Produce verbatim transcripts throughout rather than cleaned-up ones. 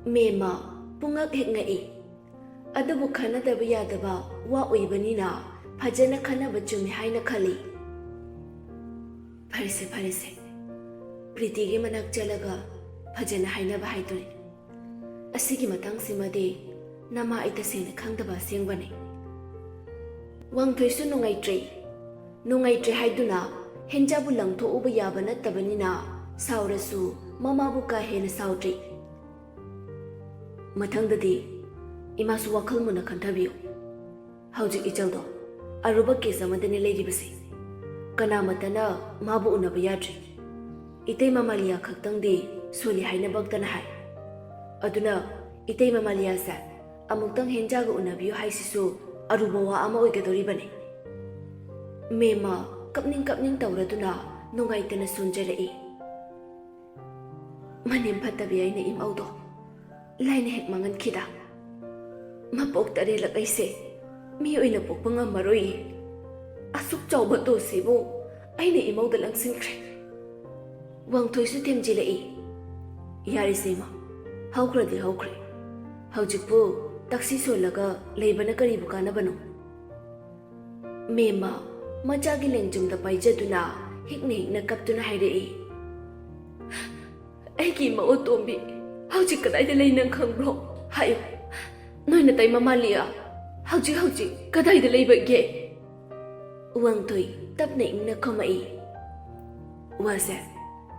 ꯃꯦꯝꯃ ꯄꯨꯡꯉꯛ ꯍꯦꯛ ꯉꯛꯏ꯫ ꯑꯗꯨꯕꯨ ꯈꯟꯅꯗꯕ ꯌꯥꯗꯕ ꯋꯥ ꯑꯣꯏꯕꯅꯤꯅ ꯐꯖꯅ ꯈꯟꯅꯕ ꯆꯨꯝꯃꯤ ꯍꯥꯏꯅ ꯈꯜꯂꯤ꯫ ꯐꯔꯦꯁꯦ, ꯐꯔꯦꯁꯦ꯫ ꯄ꯭ꯔꯤꯇꯤꯒꯤ ꯃꯅꯥꯛ ꯆꯠꯂꯒ ꯐꯖꯅ ꯍꯥꯏꯅꯕ ꯍꯥꯏꯗꯨꯅꯤ꯫ ꯑꯁꯤꯒꯤ ꯃꯇꯥꯡꯁꯤꯃꯗꯤ ꯅꯃꯥ ꯑꯩ ꯇꯁꯦꯡꯅ ꯈꯪꯗꯕ ꯑꯁꯦꯡꯕꯅꯤ꯫ ꯋꯥꯡꯊꯣꯏꯁꯨ ꯅꯨꯡꯉꯥꯏꯇ꯭ꯔꯦ꯫ ꯅꯨꯡꯉꯥꯏꯇ꯭ꯔꯦ ꯍꯥꯏꯗꯨꯅ ꯍꯦꯟꯖꯥꯕꯨ ꯂꯪꯊꯣꯛꯎꯕ ꯌꯥꯕ ꯅꯠꯇꯕꯅꯤꯅ ꯁꯥꯎꯔꯁꯨ ꯃꯃꯥꯕꯨ ꯀꯥ ꯍꯦꯟꯅ ꯁꯥꯎꯗ꯭ꯔꯤ꯫ ꯃꯊꯪꯗꯗꯤ ꯏꯃꯥꯁꯨ ꯋꯥꯈꯜ ꯃꯨꯟꯅ ꯈꯟꯊꯕꯤꯌꯨ꯫ ꯍꯧꯖꯤꯛ ꯏꯆꯜꯗꯣ ꯑꯔꯨꯕ ꯀꯦꯁ ꯑꯃꯗꯅꯤ ꯂꯩꯔꯤꯕꯁꯦ꯫ ꯀꯅꯥꯃꯠꯇꯅ ꯃꯥꯕꯨ ꯎꯅꯕ ꯌꯥꯗ꯭ꯔꯤ꯫ ꯏꯇꯩ ꯃꯃꯥꯂꯤꯌꯥ ꯈꯛꯇꯪꯗꯤ ꯁꯣꯜꯂꯤ ꯍꯥꯏꯅ ꯕꯛꯇꯅ ꯍꯥꯏ꯫ ꯑꯗꯨꯅ ꯏꯇꯩ ꯃꯃꯥꯂꯤꯌꯥꯁꯦ ꯑꯃꯨꯛꯇꯪ ꯍꯦꯟꯖꯥꯒ ꯎꯅꯕꯤꯌꯨ ꯍꯥꯏꯁꯤꯁꯨ ꯑꯔꯨꯕ ꯋꯥ ꯑꯃ ꯑꯣꯏꯒꯗꯧꯔꯤꯕꯅꯤ꯫ ꯃꯦꯝꯃ ꯀꯞꯅꯤꯡ ꯀꯞꯅꯤꯡ ꯇꯧꯔꯗꯨꯅ ꯅꯨꯡꯉꯥꯏꯇꯅ ꯁꯣꯟꯖꯔꯛꯏ꯫ ꯃꯅꯦꯝ ꯐꯠꯇꯕꯤ ꯑꯩꯅ ꯏꯃꯧꯗꯣ ꯂꯥꯏꯅ ꯍꯦꯛ ꯃꯥꯡꯍꯟꯈꯤꯗ꯫ ꯃꯄꯣꯛ ꯇꯔꯦꯠꯂꯛ ꯑꯩꯁꯦ ꯃꯤ ꯑꯣꯏꯅ ꯄꯣꯛꯄ ꯉꯝꯃꯔꯣꯏꯌꯦ꯫ ꯑꯁꯨꯛ ꯆꯥꯎꯕ ꯇꯣꯁꯤꯕꯨ ꯑꯩꯅ ꯏꯃꯧꯗ ꯂꯪꯁꯤꯟꯈ꯭ꯔꯦ꯫ ꯋꯥꯡꯊꯣꯏꯁꯨ ꯊꯦꯝꯖꯤꯜꯂꯛꯏ꯫ ꯌꯥꯔꯦꯁꯦ ꯏꯃꯥ, ꯍꯧꯈ꯭ꯔꯗꯤ ꯍꯧꯈ꯭ꯔꯦ꯫ ꯍꯧꯖꯤꯛꯄꯨ ꯇꯛꯁꯤ ꯁꯣꯜꯂꯒ ꯂꯩꯕꯅ ꯀꯔꯤꯕꯨ ꯀꯥꯟꯅꯕꯅꯣ? ꯃꯦꯝꯃ ꯃꯆꯥꯒꯤ ꯂꯦꯡꯖꯨꯝꯗ ꯄꯥꯏꯖꯗꯨꯅ ꯍꯤꯛꯅ ꯍꯤꯛꯅ ꯀꯞꯇꯨꯅ ꯍꯥꯏꯔꯛꯏ꯫ ꯑꯩꯒꯤ ꯏꯃꯧ ꯑꯇꯣꯝꯕꯤ ꯍꯧꯖꯤꯛ ꯀꯗꯥꯏꯗ ꯂꯩ ꯅꯪ ꯈꯪꯕ꯭ꯔꯣ? ꯍꯥꯏꯌꯨ, ꯅꯣꯏ ꯅꯇꯩ ꯃꯃꯥꯂꯤꯌꯥ ꯍꯧꯖꯤꯛ ꯍꯧꯖꯤꯛ ꯀꯗꯥꯏꯗ ꯂꯩꯕꯒꯦ? ꯋꯥꯡꯊꯣꯏ ꯇꯞꯅ ꯏꯪꯅ ꯈꯨꯝꯃꯛꯏ꯫ ꯋꯥꯁꯦ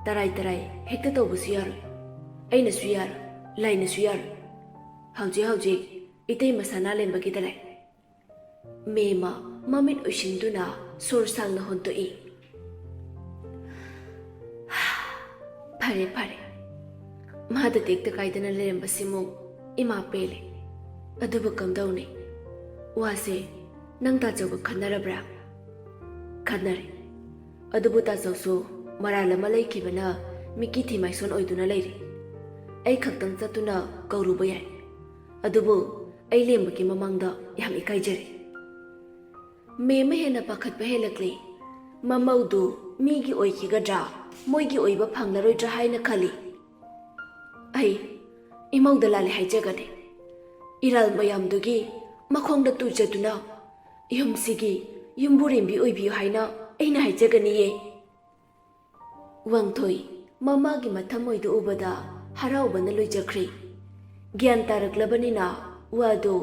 ꯇꯔꯥꯏ ꯇꯔꯥꯏ ꯍꯦꯛꯇ ꯇꯧꯕꯁꯨ ꯌꯥꯔꯣꯏ꯫ ꯑꯩꯅꯁꯨ ꯌꯥꯔꯣꯏ, ꯂꯥꯏꯅꯁꯨ ꯌꯥꯔꯣꯏ꯫ ꯍꯧꯖꯤꯛ ꯍꯧꯖꯤꯛ ꯏꯇꯩꯃ ꯁꯅꯥꯂꯦꯝꯕꯒꯤꯗ ꯂꯩ꯫ ꯃꯦꯝꯃ ꯃꯃꯤꯠ ꯎꯏꯁꯤꯟꯗꯨꯅ ꯁꯣꯔ ꯁꯥꯡꯅ ꯍꯣꯟꯗꯣꯛꯏ꯫ ꯐꯔꯦ, ꯐꯔꯦ꯫ ꯃꯥꯗ ꯇꯦꯛꯇ ꯀꯥꯏꯗꯅ ꯂꯩꯔꯝꯕꯁꯤꯃꯨꯛ ꯏꯃꯥ ꯄꯦꯜꯂꯦ꯫ ꯑꯗꯨꯕꯨ ꯀꯝꯗꯧꯅꯤ? ꯋꯥꯁꯦ ꯅꯪ ꯇꯥꯆꯧꯒ ꯈꯟꯅꯔꯕ꯭ꯔꯥ? ꯈꯟꯅꯔꯦ꯫ ꯑꯗꯨꯕꯨ ꯇꯥꯆꯧꯁꯨ ꯃꯔꯥꯜ ꯑꯃ ꯂꯩꯈꯤꯕꯅ ꯃꯤꯀꯤ ꯊꯤꯃꯥꯏꯁꯣꯟ ꯑꯣꯏꯗꯨꯅ ꯂꯩꯔꯤ꯫ ꯑꯩ ꯈꯛꯇꯪ ꯆꯠꯇꯨꯅ ꯀꯧꯔꯨꯕ ꯌꯥꯏ꯫ ꯑꯗꯨꯕꯨ ꯑꯩ ꯂꯦꯝꯕꯒꯤ ꯃꯃꯥꯡꯗ ꯌꯥꯝ ꯏꯀꯥꯏꯖꯔꯦ꯫ ꯃꯦꯝꯃ ꯍꯦꯟꯅ ꯄꯥꯈꯠꯄ ꯍꯦꯜꯂꯛꯂꯦ꯫ ꯃꯃꯧꯗꯨ ꯃꯤꯒꯤ ꯑꯣꯏꯈꯤꯒꯗ꯭ꯔꯥ, ꯃꯣꯏꯒꯤ ꯑꯣꯏꯕ ꯐꯪꯂꯔꯣꯏꯗ꯭ꯔꯥ ꯍꯥꯏꯅ ꯈꯜꯂꯤ꯫ ꯑꯩ, ꯏꯃꯧꯗ ꯂꯥꯜꯂꯦ ꯍꯥꯏꯖꯒꯅꯤ꯫ ꯏꯔꯥꯜ ꯃꯌꯥꯝꯗꯨꯒꯤ ꯃꯈꯣꯡꯗ ꯇꯨꯖꯗꯨꯅ ꯌꯨꯝꯁꯤꯒꯤ ꯌꯨꯝꯕꯨꯔꯦꯝꯕꯤ ꯑꯣꯏꯕꯤꯌꯨ ꯍꯥꯏꯅ ꯑꯩꯅ ꯍꯥꯏꯖꯒꯅꯤꯌꯦ꯫ ꯋꯥꯡꯊꯣꯏ ꯃꯃꯥꯒꯤ ꯃꯊꯃꯣꯏꯗꯨ ꯎꯕꯗ ꯍꯔꯥꯎꯕꯅ ꯂꯣꯏꯖꯈ꯭ꯔꯦ꯫ ꯒ꯭ꯌꯥꯟ ꯇꯥꯔꯛꯂꯕꯅꯤꯅ ꯋꯥꯗꯨ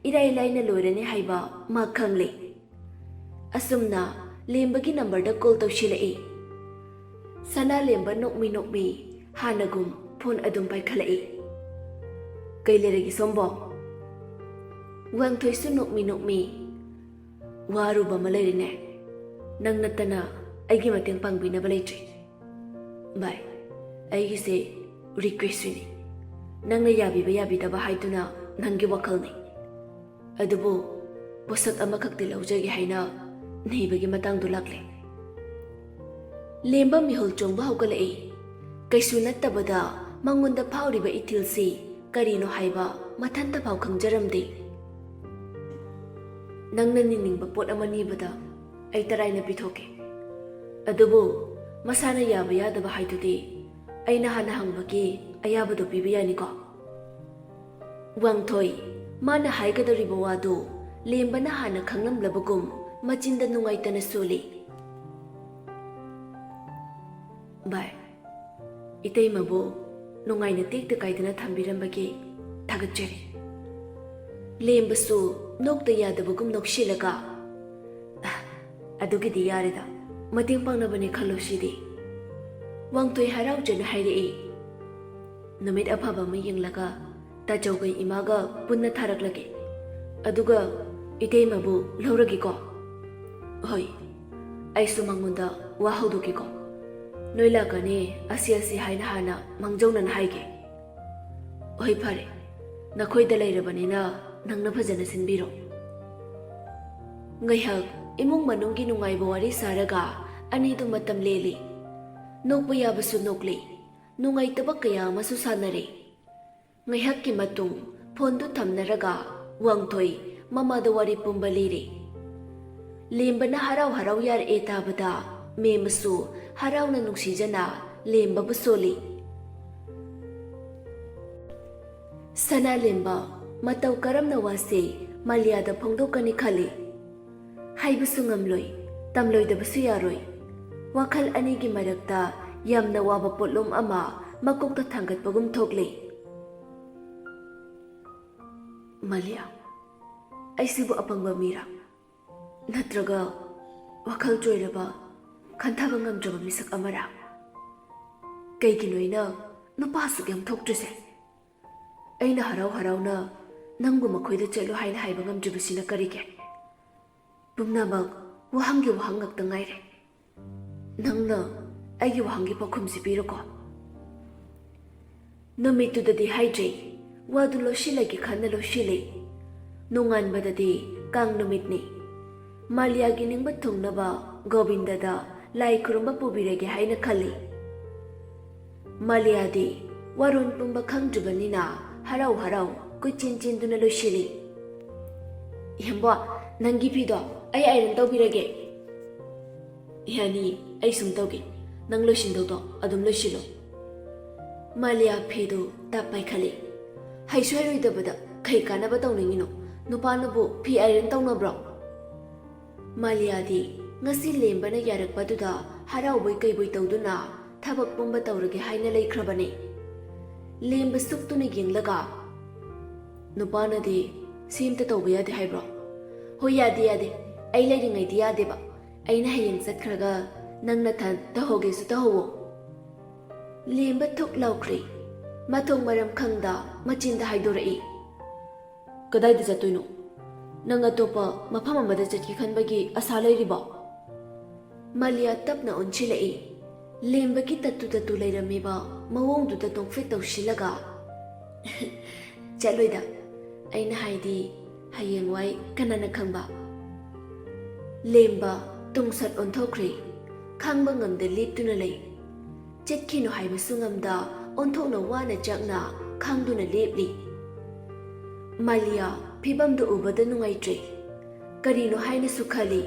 ꯏꯔꯥꯏ ꯂꯥꯏꯅ ꯂꯣꯏꯔꯅꯤ ꯍꯥꯏꯕ ꯃꯥ ꯈꯪꯂꯦ꯫ ꯑꯁꯨꯝꯅ ꯂꯦꯝꯕꯒꯤ ꯅꯝꯕꯔꯗ ꯀꯣꯜ ꯇꯧꯁꯤꯜꯂꯛꯏ꯫ ꯁꯅꯥ ꯂꯦꯝꯕ ꯅꯣꯛꯃꯤ ꯅꯣꯛꯃꯤ ꯍꯥꯟꯅꯒꯨꯝ ꯐꯣꯟ ꯑꯗꯨꯝ ꯄꯥꯏꯈꯠꯂꯛꯏ꯫ "ꯀꯩ ꯂꯩꯔꯒꯦ ꯁꯣꯝꯕꯣ?" ꯋꯥꯡꯊꯣꯏꯁꯨ ꯅꯣꯛꯃꯤ ꯅꯣꯛꯃꯤ, "ꯋꯥꯔꯨꯕ ꯑꯃ ꯂꯩꯔꯦꯅꯦ꯫ ꯅꯪ ꯅꯠꯇꯅ ꯑꯩꯒꯤ ꯃꯇꯦꯡ ꯄꯥꯡꯕꯤꯅꯕ ꯂꯩꯇ꯭ꯔꯦ꯫ ꯚꯥꯏ, ꯑꯩꯒꯤꯁꯦ ꯔꯤꯀ꯭ꯋꯦꯁꯁꯨꯅꯤ꯫ ꯅꯪꯅ ꯌꯥꯕꯤꯕ ꯌꯥꯕꯤꯗꯕ ꯍꯥꯏꯗꯨꯅ ꯅꯪꯒꯤ ꯋꯥꯈꯜꯅꯤ꯫ ꯑꯗꯨꯕꯨ ꯄꯣꯠꯁꯛ ꯑꯃꯈꯛꯇꯤ ꯂꯧꯖꯒꯦ ꯍꯥꯏꯅ ꯅꯤꯕꯒꯤ ꯃꯇꯥꯡꯗꯨ ꯂꯥꯛꯂꯦ꯫" ꯂꯦꯝꯕ ꯃꯤꯍꯨꯜ ꯆꯣꯡꯕ ꯍꯧꯒꯠꯂꯛꯏ꯫ ꯀꯩꯁꯨ ꯅꯠꯇꯕꯗ ꯃꯉꯣꯟꯗ ꯐꯥꯎꯔꯤꯕ ꯏꯊꯤꯜꯁꯤ ꯀꯔꯤꯅꯣ ꯍꯥꯏꯕ ꯃꯊꯟꯇ ꯐꯥꯎ ꯈꯪꯖꯔꯝꯗꯦ꯫ "ꯅꯪꯅ ꯅꯤꯅꯤꯡꯕ ꯄꯣꯠ ꯑꯃ ꯅꯤꯕꯗ ꯑꯩ ꯇꯔꯥꯏꯅ ꯄꯤꯊꯣꯛꯀꯦ꯫ ꯑꯗꯨꯕꯨ ꯃꯁꯥꯅ ꯌꯥꯕ ꯌꯥꯗꯕ ꯍꯥꯏꯗꯨꯗꯤ ꯑꯩꯅ ꯍꯥꯟꯅ ꯍꯪꯕꯒꯤ ꯑꯌꯥꯕꯗꯣ ꯄꯤꯕ ꯌꯥꯅꯤꯀꯣ?" ꯋꯥꯡꯊꯣꯏ ꯃꯥꯅ ꯍꯥꯏꯒꯗꯧꯔꯤꯕ ꯋꯥꯗꯨ ꯂꯦꯝꯕꯅ ꯍꯥꯟꯅ ꯈꯪꯂꯝꯂꯕꯒꯨꯝ ꯃꯆꯤꯟꯗ ꯅꯨꯡꯉꯥꯏꯇꯅ ꯁꯣꯜꯂꯤ꯫ "ꯚꯥꯏ, ꯏꯇꯩꯃꯕꯨ ꯅꯨꯡꯉꯥꯏꯅ ꯇꯦꯛꯇ ꯀꯥꯏꯗꯅ ꯊꯝꯕꯤꯔꯝꯕꯒꯤ ꯊꯥꯒꯠꯆꯔꯤ꯫" ꯂꯦꯝꯕꯁꯨ ꯅꯣꯛꯇ ꯌꯥꯗꯕꯒꯨꯝ ꯅꯣꯛꯁꯤꯜꯂꯒ, "ꯑ, ꯑꯗꯨꯒꯤꯗꯤ ꯌꯥꯔꯦꯗ, ꯃꯇꯦꯡ ꯄꯥꯡꯅꯕꯅꯦ ꯈꯜꯂꯣ ꯁꯤꯗꯤ꯫" ꯋꯥꯡꯊꯣꯏ ꯍꯔꯥꯎꯖꯅ ꯍꯥꯏꯔꯛꯏ꯫ "ꯅꯨꯃꯤꯠ ꯑꯐꯕ ꯑꯃ ꯌꯦꯡꯂꯒ ꯇꯥꯆꯧꯒ ꯏꯃꯥꯒ ꯄꯨꯟꯅ ꯊꯥꯔꯛꯂꯒꯦ꯫ ꯑꯗꯨꯒ ꯏꯇꯩꯃꯕꯨ ꯂꯧꯔꯒꯦꯀꯣ꯫" "ꯍꯣꯏ, ꯑꯩꯁꯨ ꯃꯉꯣꯟꯗ ꯋꯥ ꯍꯧꯗꯣꯛꯀꯦꯀꯣ꯫ ꯅꯣꯏ ꯂꯥꯛꯀꯅꯤ, ꯑꯁꯤ ꯑꯁꯤ ꯍꯥꯏꯅ ꯍꯥꯟꯅ ꯃꯥꯡꯖꯧꯅꯅ ꯍꯥꯏꯒꯦ꯫" "ꯍꯣꯏ, ꯐꯔꯦ, ꯅꯈꯣꯏꯗ ꯂꯩꯔꯕꯅꯤꯅ ꯅꯪꯅ ꯐꯖꯅ ꯁꯤꯟꯕꯤꯔꯣ꯫" ꯉꯥꯏꯍꯥꯛ ꯏꯃꯨꯡ ꯃꯅꯨꯡꯒꯤ ꯅꯨꯡꯉꯥꯏꯕ ꯋꯥꯔꯤ ꯁꯥꯔꯒ ꯑꯅꯤꯗꯨ ꯃꯇꯝ ꯂꯦꯜꯂꯤ꯫ ꯅꯣꯛꯄ ꯌꯥꯕꯁꯨ ꯅꯣꯛꯂꯤ, ꯅꯨꯡꯉꯥꯏꯇꯕ ꯀꯌꯥ ꯑꯃꯁꯨ ꯁꯥꯟꯅꯔꯦ꯫ ꯉꯥꯏꯍꯥꯛꯀꯤ ꯃꯇꯨꯡ ꯐꯣꯟꯗꯨ ꯊꯝꯅꯔꯒ ꯋꯥꯡꯊꯣꯏ ꯃꯃꯥꯗ ꯋꯥꯔꯤ ꯄꯨꯝꯕ ꯂꯤꯔꯤ꯫ ꯂꯦꯝꯕꯅ ꯍꯔꯥꯎ ꯍꯔꯥꯎ ꯌꯥꯔꯛꯑꯦ ꯇꯥꯕꯗ ꯃꯦꯝꯃꯁꯨ ꯍꯔꯥꯎꯅ ꯅꯨꯡꯁꯤꯖꯅ ꯂꯦꯝꯕꯕꯨ ꯁꯣꯜꯂꯤ꯫ ꯁꯅꯥꯂꯦꯝꯕ ꯃꯇꯧ ꯀꯔꯝꯅ ꯋꯥꯁꯦ ꯃꯥꯂꯤꯌꯥꯗ ꯐꯣꯡꯗꯣꯛꯀꯅꯤ ꯈꯜꯂꯤ? ꯍꯥꯏꯕꯁꯨ ꯉꯝꯂꯣꯏ, ꯇꯝꯂꯣꯏꯗꯕꯁꯨ ꯌꯥꯔꯣꯏ꯫ ꯋꯥꯈꯜ ꯑꯅꯤꯒꯤ ꯃꯔꯛꯇ ꯌꯥꯝꯅ ꯋꯥꯕ ꯄꯣꯠꯂꯨꯝ ꯑꯃ ꯃꯀꯣꯛꯇ ꯊꯥꯡꯒꯠꯄꯒꯨꯝ ꯊꯣꯛꯂꯤ꯫ ꯃꯥꯂꯤꯌꯥ, ꯑꯩꯁꯤꯕꯨ ꯑꯄꯪꯕ ꯃꯤꯔꯥ? ꯅꯠꯇ꯭ꯔꯒ ꯋꯥꯈꯜ ꯆꯣꯏꯔꯕ, ꯈꯟꯊꯕ ꯉꯝꯗ꯭ꯔꯕ ꯃꯤꯁꯛ ꯑꯃꯔꯥ? ꯀꯩꯒꯤꯅꯣ ꯑꯩꯅ ꯅꯨꯄꯥ ꯑꯁꯨꯛ ꯌꯥꯝ ꯊꯣꯛꯇ꯭ꯔꯤꯁꯦ? ꯑꯩꯅ ꯍꯔꯥꯎ ꯍꯔꯥꯎꯅ ꯅꯪꯕꯨ ꯃꯈꯣꯏꯗ ꯆꯠꯂꯨ ꯍꯥꯏꯅ ꯍꯥꯏꯕ ꯉꯝꯗ꯭ꯔꯤꯕꯁꯤꯅ ꯀꯔꯤꯒꯤ? ꯄꯨꯝꯅꯃꯛ ꯋꯥꯍꯪꯒꯤ ꯋꯥꯍꯪ ꯉꯥꯛꯇ ꯉꯥꯏꯔꯦ꯫ ꯅꯪꯅ ꯑꯩꯒꯤ ꯋꯥꯍꯪꯒꯤ ꯄꯥꯎꯈꯨꯝꯁꯤ ꯄꯤꯔꯣꯀꯣ꯫ ꯅꯨꯃꯤꯠꯇꯨꯗꯗꯤ ꯍꯥꯏꯗ꯭ꯔꯤ, ꯋꯥꯗꯨ ꯂꯣꯏꯁꯤꯜꯂꯒꯦ ꯈꯟꯅ ꯂꯣꯏꯁꯤꯜꯂꯤ꯫ ꯅꯣꯡꯉꯥꯟꯕꯗꯗꯤ ꯀꯥꯡ ꯅꯨꯃꯤꯠꯅꯤ꯫ ꯃꯥꯂꯤꯌꯥꯒꯤ ꯅꯤꯡꯕ ꯊꯨꯡꯅꯕ ꯒꯣꯕꯤꯟꯗꯗ ꯂꯥꯏ ꯈꯨꯔꯨꯝꯕ ꯄꯨꯕꯤꯔꯒꯦ ꯍꯥꯏꯅ ꯈꯜꯂꯤ꯫ ꯃꯥꯂꯤꯌꯥꯗꯤ ꯋꯥꯔꯣꯟ ꯄꯨꯝꯕ ꯈꯪꯗ꯭ꯔꯤꯕꯅꯤꯅ ꯍꯔꯥꯎ ꯍꯔꯥꯎ ꯀꯣꯏꯆꯦꯟ ꯆꯦꯟꯗꯨꯅ ꯂꯣꯏꯁꯤꯜꯂꯤ꯫ "ꯏꯍꯦꯝꯕꯣ, ꯅꯪꯒꯤ ꯐꯤꯗꯣ ꯑꯩ ꯑꯥꯏꯔꯟ ꯇꯧꯕꯤꯔꯒꯦ꯫" "ꯌꯥꯅꯤ, ꯑꯩ ꯁꯨꯝ ꯇꯧꯒꯦ, ꯅꯪ ꯂꯣꯏꯁꯤꯟꯗꯧꯗꯣ ꯑꯗꯨꯝ ꯂꯣꯏꯁꯤꯜꯂꯣ꯫" ꯃꯥꯂꯤꯌꯥ ꯐꯤꯗꯨ ꯇꯞ ꯄꯥꯏꯈꯠꯂꯤ꯫ ꯍꯩꯁꯨ ꯍꯩꯔꯣꯏꯗꯕꯗ ꯀꯩ ꯀꯥꯟꯅꯕ ꯇꯧꯅꯤꯡꯉꯤꯅꯣ? ꯅꯨꯄꯥꯅꯕꯨ ꯐꯤ ꯑꯥꯏꯔꯟ ꯇꯧꯅꯕ꯭ꯔꯣ? ꯃꯥꯂꯤꯌꯥꯗꯤ ꯉꯁꯤ ꯂꯦꯝꯕꯅ ꯌꯥꯔꯛꯄꯗꯨꯗ ꯍꯔꯥꯎꯕꯣꯏ ꯀꯩꯕꯣꯏ ꯇꯧꯗꯨꯅ ꯊꯕꯛ ꯄꯨꯝꯕ ꯇꯧꯔꯒꯦ ꯍꯥꯏꯅ ꯂꯩꯈ꯭ꯔꯕꯅꯤ꯫ ꯂꯦꯝꯕ ꯁꯨꯛꯇꯨꯅ ꯌꯦꯡꯂꯒ, "ꯅꯨꯄꯥꯅꯗꯤ ꯁꯤ ꯑꯝꯇ ꯇꯧꯕ ꯌꯥꯗꯦ ꯍꯥꯏꯕ꯭ꯔꯣ?" "ꯍꯣꯏ, ꯌꯥꯗꯦ, ꯌꯥꯗꯦ꯫ ꯑꯩ ꯂꯩꯔꯤꯉꯩꯗꯤ ꯌꯥꯗꯦꯕ꯫ ꯑꯩꯅ ꯍꯌꯦꯡ ꯆꯠꯈ꯭ꯔꯒ ꯅꯪ ꯅꯊꯟ ꯇꯧꯍꯧꯒꯦꯁꯨ ꯇꯧꯍꯧꯋꯣ꯫" ꯂꯦꯝꯕ ꯊꯨꯛ ꯂꯥꯎꯈ꯭ꯔꯦ꯫ ꯃꯊꯣꯡ ꯃꯔꯝ ꯈꯪꯗ ꯃꯆꯤꯟꯗ ꯍꯥꯏꯗꯣꯔꯛꯏ꯫ "ꯀꯗꯥꯏꯗ ꯆꯠꯇꯣꯏꯅꯣ? ꯅꯪ ꯑꯇꯣꯞꯄ ꯃꯐꯝ ꯑꯃꯗ ꯆꯠꯀꯦ ꯈꯟꯕꯒꯤ ꯑꯁꯥ ꯂꯩꯔꯤꯕꯣ?" ꯃꯥꯂꯤꯌꯥ ꯇꯞꯅ ꯑꯣꯟꯁꯤꯜꯂꯛꯏ꯫ ꯂꯦꯝꯕꯒꯤ ꯇꯠꯇꯨ ꯇꯠꯇꯨ ꯂꯩꯔꯝꯃꯤꯕ ꯃꯑꯣꯡꯗꯨꯗ ꯅꯣꯛꯐꯦꯠ ꯇꯧꯁꯤꯜꯂꯒ, "ꯆꯠꯂꯣꯏꯗ꯫ ꯑꯩꯅ ꯍꯥꯏꯗꯤ, ꯍꯌꯦꯡꯋꯥꯏ ꯀꯅꯥꯅ ꯈꯪꯕ?" ꯂꯦꯝꯕ ꯇꯨꯡꯁꯠ ꯑꯣꯟꯊꯣꯛꯈ꯭ꯔꯦ꯫ ꯈꯥꯡꯕ ꯉꯝꯗ ꯂꯦꯞꯇꯨꯅ ꯂꯩ꯫ ꯆꯠꯈꯤꯅꯨ ꯍꯥꯏꯕꯁꯨ ꯉꯝꯗ ꯑꯣꯟꯊꯣꯛꯅ ꯋꯥꯅ ꯆꯥꯛꯅ ꯈꯥꯡꯗꯨꯅ ꯂꯦꯞꯂꯤ꯫ ꯃꯥꯂꯤꯌꯥ ꯐꯤꯕꯝꯗꯨ ꯎꯕꯗ ꯅꯨꯡꯉꯥꯏꯇ꯭ꯔꯦ꯫ ꯀꯔꯤꯅꯣ ꯍꯥꯏꯅꯁꯨ ꯈꯜꯂꯤ꯫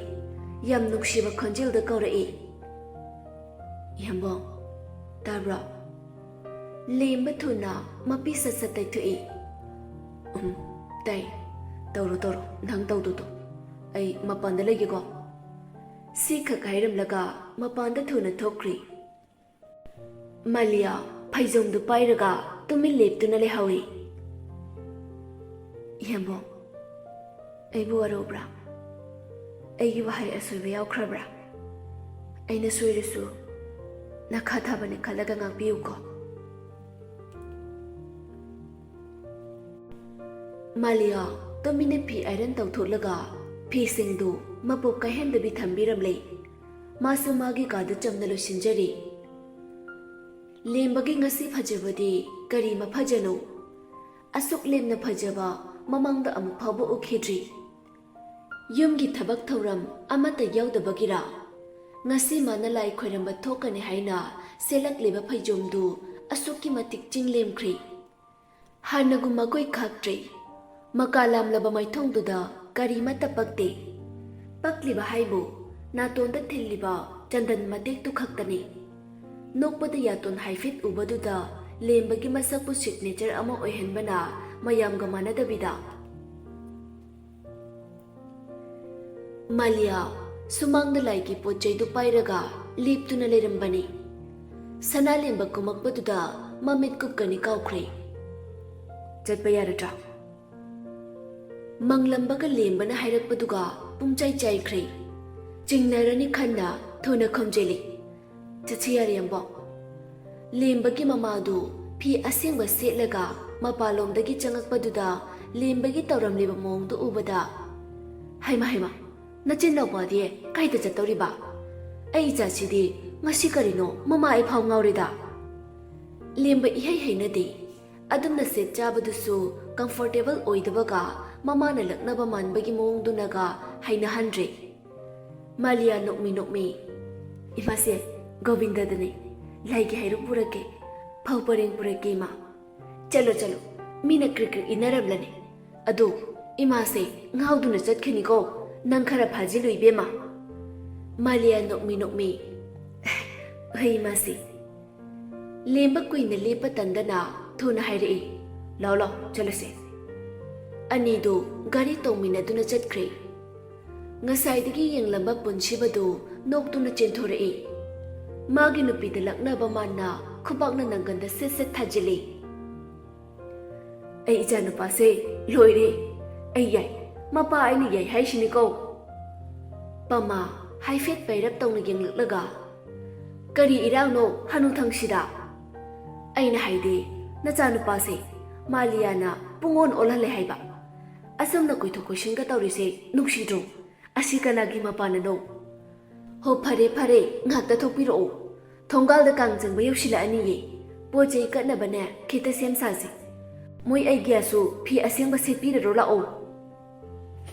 ꯌꯥꯝ ꯅꯨꯡꯁꯤꯕ ꯈꯣꯟꯖꯦꯜꯗ ꯀꯧꯔꯛꯏ꯫ "ꯏꯍꯦꯝꯕꯣꯡ, ꯇꯥꯕ꯭ꯔꯣ?" ꯂꯦꯝꯕ ꯊꯨꯅ ꯃꯄꯤ ꯁꯠ ꯁꯠ ꯇꯩꯊꯣꯛꯏ꯫ ꯎꯝ, ꯇꯥꯏ꯫ ꯇꯧꯔꯣ, ꯇꯧꯔꯣ, ꯅꯪ ꯇꯧꯗꯣꯗꯣ꯫ ꯑꯩ ꯃꯄꯥꯟꯗ ꯂꯩꯒꯦꯀꯣ꯫ ꯁꯤꯈꯛ ꯍꯥꯏꯔꯝꯂꯒ ꯃꯄꯥꯟꯗ ꯊꯨꯅ ꯊꯣꯛꯈ꯭ꯔꯤ꯫ ꯃꯥꯂꯤꯌꯥ ꯐꯩꯖꯣꯝꯗꯨ ꯄꯥꯏꯔꯒ ꯇꯨꯃꯤꯟ ꯂꯦꯞꯇꯨꯅ ꯂꯩꯍꯧꯏ꯫ ꯏꯌꯥꯝꯕꯣ, ꯑꯩꯕꯨ ꯋꯥꯔꯧꯕ꯭ꯔꯥ? ꯑꯩꯒꯤ ꯋꯥꯍꯩ ꯑꯁꯣꯏꯕ ꯌꯥꯎꯈ꯭ꯔꯕ꯭ꯔꯥ? ꯑꯩꯅ ꯁꯣꯏꯔꯁꯨ ꯅꯈꯥ ꯊꯥꯕꯅꯤ ꯈꯜꯂꯒ ꯉꯥꯛꯄꯤꯌꯨꯀꯣ꯫ ꯃꯥꯂꯤꯌꯥ ꯇꯨꯃꯤꯟꯅ ꯐꯤ ꯑꯥꯏꯔꯟ ꯇꯧꯊꯣꯛꯂꯒ ꯐꯤꯁꯤꯡꯗꯨ ꯃꯄꯨꯞ ꯀꯥꯏꯍꯟꯗꯕꯤ ꯊꯝꯕꯤꯔꯝꯂꯦ꯫ ꯃꯥꯁꯨ ꯃꯥꯒꯤ ꯀꯥꯗ ꯆꯝꯅ ꯂꯣꯏꯁꯤꯟꯖꯔꯤ꯫ ꯂꯦꯝꯕꯒꯤ ꯉꯁꯤ ꯐꯖꯕꯗꯤ ꯀꯔꯤ ꯃꯐꯖꯅꯣ? ꯑꯁꯨꯛ ꯂꯦꯝꯅ ꯐꯖꯕ ꯃꯃꯥꯡꯗ ꯑꯃꯨꯛ ꯐꯥꯎꯕ ꯎꯈꯤꯗ꯭ꯔꯤ꯫ ꯌꯨꯝꯒꯤ ꯊꯕꯛ ꯊꯧꯔꯝ ꯑꯃꯠꯇ ꯌꯥꯎꯗꯕꯒꯤꯔꯥ? ꯉꯁꯤ ꯃꯥꯅ ꯂꯥꯏ ꯈꯣꯏꯔꯝꯕ ꯊꯣꯛꯀꯅꯤ ꯍꯥꯏꯅ ꯁꯦꯠꯂꯛꯂꯤꯕ ꯐꯩꯖꯣꯝꯗꯨ ꯑꯁꯨꯛꯀꯤ ꯃꯇꯤꯛ ꯆꯤꯡꯂꯦꯝꯈ꯭ꯔꯦ꯫ ꯍꯥꯟꯅꯒꯨꯝ ꯃꯒꯨꯏ ꯈꯥꯛꯇ꯭ꯔꯦ꯫ ꯃꯀꯥ ꯂꯥꯝꯂꯕ ꯃꯥꯏꯊꯣꯡꯗꯨꯗ ꯀꯔꯤꯃꯠꯇ ꯄꯛꯇꯦ꯫ ꯄꯛꯂꯤꯕ ꯍꯥꯏꯕꯨ ꯅꯥꯇꯣꯟꯗ ꯊꯤꯜꯂꯤꯕ ꯆꯟꯗꯟ ꯃꯇꯦꯛꯇꯨ ꯈꯛꯇꯅꯤ꯫ ꯅꯣꯛꯄꯗ ꯌꯥꯇꯣꯟ ꯍꯥꯏꯐꯦꯠ ꯎꯕꯗꯨꯗ ꯂꯦꯝꯕꯒꯤ ꯃꯁꯛꯄꯨ ꯁꯤꯒꯅꯦꯆꯔ ꯑꯃ ꯑꯣꯏꯍꯟꯕꯅ ꯃꯌꯥꯝꯒ ꯃꯥꯟꯅꯗꯕꯤꯗ꯫ ꯃꯥꯂꯤꯌꯥ ꯁꯨꯃꯥꯡꯗ ꯂꯥꯏꯒꯤ ꯄꯣꯠ ꯆꯩꯗꯨ ꯄꯥꯏꯔꯒ ꯂꯦꯞꯇꯨꯅ ꯂꯩꯔꯝꯕꯅꯤ꯫ ꯁꯅꯥꯂꯦꯝꯕ ꯀꯨꯝꯃꯛꯄꯗꯨꯗ ꯃꯃꯤꯠ ꯀꯨꯞꯀꯅꯤ ꯀꯥꯎꯈ꯭ꯔꯦ꯫ ꯆꯠꯄ ꯌꯥꯔꯗ꯭ꯔꯥ? ꯃꯪꯂꯝꯕꯒ ꯂꯦꯝꯕꯅ ꯍꯥꯏꯔꯛꯄꯗꯨꯒ ꯄꯨꯡꯆꯥꯏ ꯆꯥꯏꯈ꯭ꯔꯦ꯫ ꯆꯤꯡꯅꯔꯅꯤ ꯈꯟꯅ ꯊꯨꯅ ꯈꯨꯝꯖꯤꯜꯂꯤ꯫ ꯆꯠꯁꯤ ꯌꯥꯔꯦ, ꯌꯥꯝꯕꯣ꯫ ꯂꯦꯝꯕꯒꯤ ꯃꯃꯥꯗꯨ ꯐꯤ ꯑꯁꯦꯡꯕ ꯁꯦꯠꯂꯒ ꯃꯄꯥꯟꯂꯣꯝꯗꯒꯤ ꯆꯪꯉꯛꯄꯗꯨꯗ ꯂꯦꯝꯕꯒꯤ ꯇꯧꯔꯝꯂꯤꯕ ꯃꯑꯣꯡꯗꯨ ꯎꯕꯗ, "ꯍꯩꯃꯥ, ꯍꯩꯃꯥ, ꯅꯆꯤꯟ ꯅꯥꯎꯄꯥꯗꯤ ꯀꯥꯏꯗ ꯆꯠꯇꯧꯔꯤꯕ? ꯑꯩ ꯏꯆꯥꯁꯤꯗꯤ ꯉꯁꯤ ꯀꯔꯤꯅꯣ ꯃꯃꯥ ꯑꯩ ꯐꯥꯎ ꯉꯥꯎꯔꯦꯗ꯫" ꯂꯦꯝꯕ ꯏꯍꯩ ꯍꯩꯅꯗꯦ꯫ ꯑꯗꯨꯝꯅ ꯁꯦꯠ ꯆꯥꯕꯗꯨꯁꯨ ꯀꯝꯐꯣꯔꯇꯦꯕꯜ ꯑꯣꯏꯗꯕꯒ ꯃꯃꯥꯅ ꯂꯛꯅꯕ ꯃꯥꯟꯕꯒꯤ ꯃꯑꯣꯡꯗꯨꯅꯒ ꯍꯩꯅꯍꯟꯗ꯭ꯔꯦ꯫ ꯃꯥꯂꯤꯌꯥ ꯅꯣꯛꯃꯤ ꯅꯣꯛꯃꯤ, "ꯏꯃꯥꯁꯦ, ꯒꯣꯕꯤꯟꯗꯗꯅꯦ, ꯂꯥꯏꯒꯤ ꯍꯩꯔꯨꯛ ꯄꯨꯔꯛꯀꯦ, ꯐꯧ ꯄꯔꯦꯡ ꯄꯨꯔꯛꯀꯦ, ꯏꯃꯥ꯫ ꯆꯠꯂꯣ, ꯆꯠꯂꯣ, ꯃꯤꯅ ꯀ꯭ꯔꯤꯛ ꯀ꯭ꯔꯤꯛ ꯏꯟꯅꯔꯝꯂꯅꯤ꯫ ꯑꯗꯣ ꯏꯃꯥꯁꯦ ꯉꯥꯎꯗꯨꯅ ꯆꯠꯈꯤꯅꯤꯀꯣ, ꯅꯪ ꯈꯔ ꯐꯥꯖꯤꯜꯂꯨ, ꯏꯕꯦꯝꯃ꯫" ꯃꯥꯂꯤꯌꯥ ꯅꯣꯛꯃꯤ ꯅꯣꯛꯃꯤ, "ꯍꯣꯏ, ꯏꯃꯥꯁꯦ꯫" ꯂꯦꯝꯕ ꯀꯨꯏꯅ ꯂꯦꯞꯄ ꯇꯟꯗꯅ ꯊꯨꯅ ꯍꯥꯏꯔꯛꯏ, "ꯂꯥꯎ, ꯂꯥꯎ, ꯆꯠꯂꯁꯦ꯫" ꯑꯅꯤꯗꯨ ꯒꯥꯔꯤ ꯇꯣꯡꯃꯤꯟꯅꯗꯨꯅ ꯆꯠꯈ꯭ꯔꯦ꯫ ꯉꯁꯥꯏꯗꯒꯤ ꯌꯦꯡꯂꯝꯕ ꯄꯨꯟꯁꯤꯕꯗꯨ ꯅꯣꯛꯇꯨꯅ ꯆꯦꯟꯊꯣꯔꯛꯏ꯫ ꯃꯥꯒꯤ ꯅꯨꯄꯤꯗ ꯂꯛꯅꯕ ꯃꯥꯟꯅ ꯈꯨꯕꯥꯛꯅ ꯅꯪꯒꯟꯗ ꯁꯦꯠ ꯁꯦꯠ ꯊꯥꯖꯤꯜꯂꯤ꯫ "ꯑꯩ ꯏꯆꯥꯅꯨꯄꯥꯁꯦ ꯂꯣꯏꯔꯦ꯫ ꯑꯩ ꯌꯥꯏ꯫ ꯃꯄꯥ ꯑꯩꯅ ꯌꯥꯏ ꯍꯥꯏꯁꯤꯅꯤꯀꯣ꯫" ꯄꯃꯥ ꯍꯥꯏꯐꯦꯠ ꯄꯩꯔꯞ ꯇꯧꯅ ꯌꯦꯡꯂꯛꯂꯒ, "ꯀꯔꯤ ꯏꯔꯥꯡꯅꯣ ꯍꯅꯨꯊꯪꯁꯤꯗ? ꯑꯩꯅ ꯍꯥꯏꯗꯤ, ꯅꯆꯥꯅꯨꯄꯥꯁꯦ ꯃꯥꯂꯤꯌꯥꯅ ꯄꯨꯡꯑꯣꯟ ꯑꯣꯜꯍꯜꯂꯦ ꯍꯥꯏꯕ꯫ ꯑꯁꯨꯝꯅ ꯀꯣꯏꯊꯣꯛ ꯀꯣꯏꯁꯤꯟꯒ ꯇꯧꯔꯤꯁꯦ ꯅꯨꯡꯁꯤꯗ꯭ꯔꯣ? ꯑꯁꯤ ꯀꯅꯥꯒꯤ ꯃꯄꯥꯟꯅꯅꯣ? ꯍꯣ, ꯐꯔꯦ, ꯐꯔꯦ, ꯉꯥꯛꯇ ꯊꯣꯛꯄꯤꯔꯛꯑꯣ꯫ ꯊꯣꯡꯒꯥꯜꯗ ꯀꯥꯡ ꯆꯤꯡꯕ ꯌꯧꯁꯤꯜꯂꯛꯑꯅꯤꯌꯦ꯫ ꯄꯣꯠ ꯆꯩ ꯀꯠꯅꯕꯅꯦ ꯈꯤꯇ ꯁꯦꯝ ꯁꯥꯁꯤ꯫ ꯃꯣꯏ ꯑꯩꯒꯤꯌꯥꯁꯨ ꯐꯤ ꯑꯁꯦꯡꯕ ꯁꯦꯠꯄꯤꯔꯔꯣ ꯂꯥꯛꯑꯣ꯫"